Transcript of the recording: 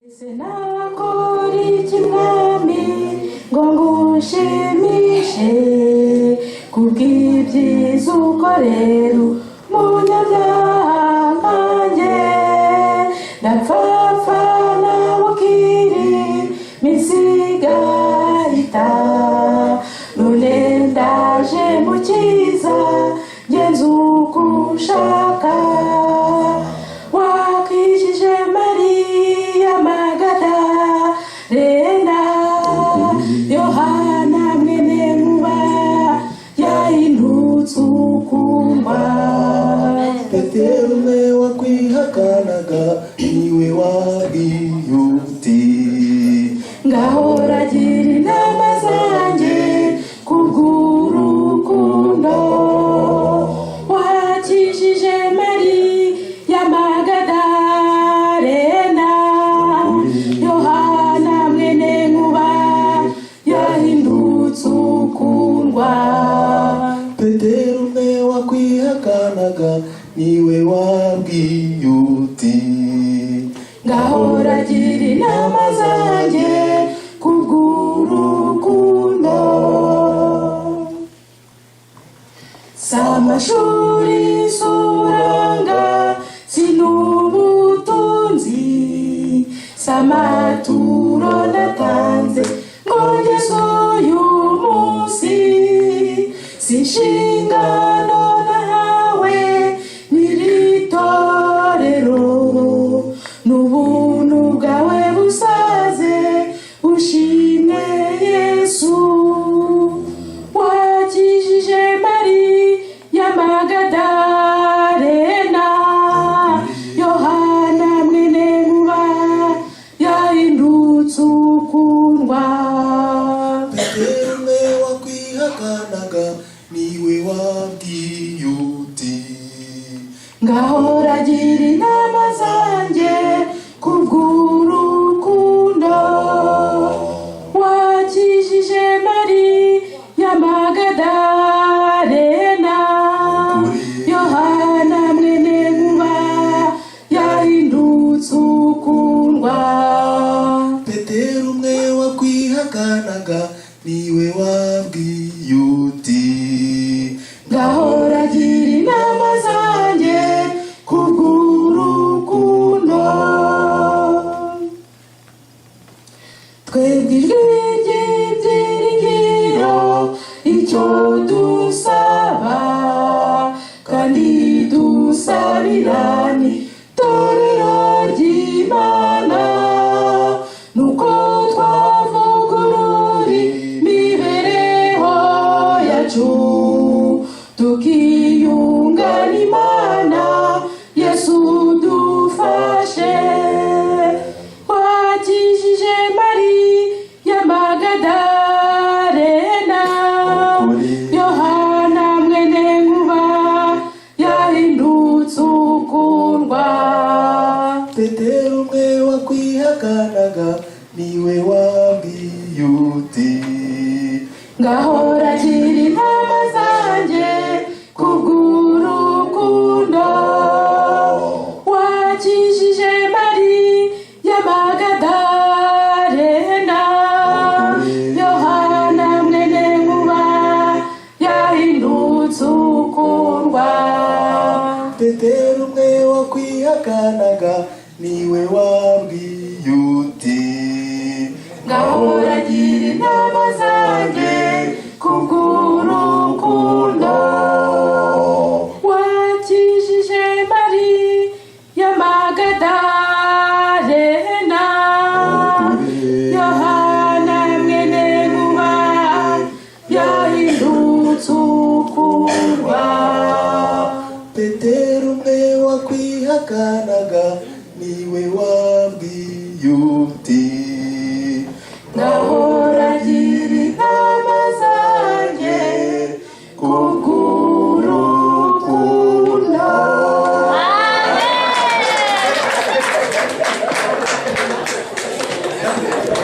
Ese nakora iki, Mwami, ngo ngushimishe kubw'ibyiza ukorera umunyabyaha nkanjye? Ndapfapfana bukiri misigahita, none ndaje, mukiza, ngenza uko ushaka. Wakijije Mariya Magadalena, Yohana mwene Nkuba yahindutse ukundwa. Petero umwe wakwihakanaga niwe wabwiye uti: "Ngahoragira intama zanjye kubw'urukundo." Wakijije Mariya Magadalena, Yohana mwene Nkuba yahindutse ukundwa. Petero umwe wakwihakanaga niwe wabwiye uti: "Ngahoragira intama zanjye kubw'urukundo." Si amashuri, si uburanga, si n'ubutunzi, si amaturo natanze ngo ngeze uyu munsi, si inshingano nahawe n'iri torero, n'ubuntu bwawe busaze, ushimwe Yesu. Wakijije Mariya Magadalena, Yohana mwene Nkuba yahindutse ukundwa. Petero umwe wakwihakanaga niwe wabwiye uti: "Ngahoragira intama zanjye kubw'urukundo." Wakijije Mariya Magadalena, Yohana mwene Nkuba yahindutse ukundwa. Petero umwe wakwihakanaga niwe wabwiye uti: "Ngahoragira intama zanjye kubw'urukundo." Twebwe Ijwi ry'Ibyiringiro, icyo dusaba kandi dusabira ni itorero ry'Imana, nuko twavugurura imibereho yacu, tukiyunga n'Imana. Yesu, dufashe. Wakijije Mariya Magadalena, Yohana mwene Nkuba yahindutse ukundwa. Petero umwe wakwihakanaga niwe wabwiye uti: "Ngahoragira intama zanjye kubw'urukundo." Wakijije Mariya Magadalena, Yohana mwene Nkuba yahindutse ukundwa. Petero umwe wakwihakanaga niwe wabwiye uti: "Ngahoragira intama zanjye kubw'urukundo." Wakijije Mariya Magadalena, Yohana mwene Nkuba yahindutse ukundwa. Petero umwe wakwihakanaga niwe wabwiye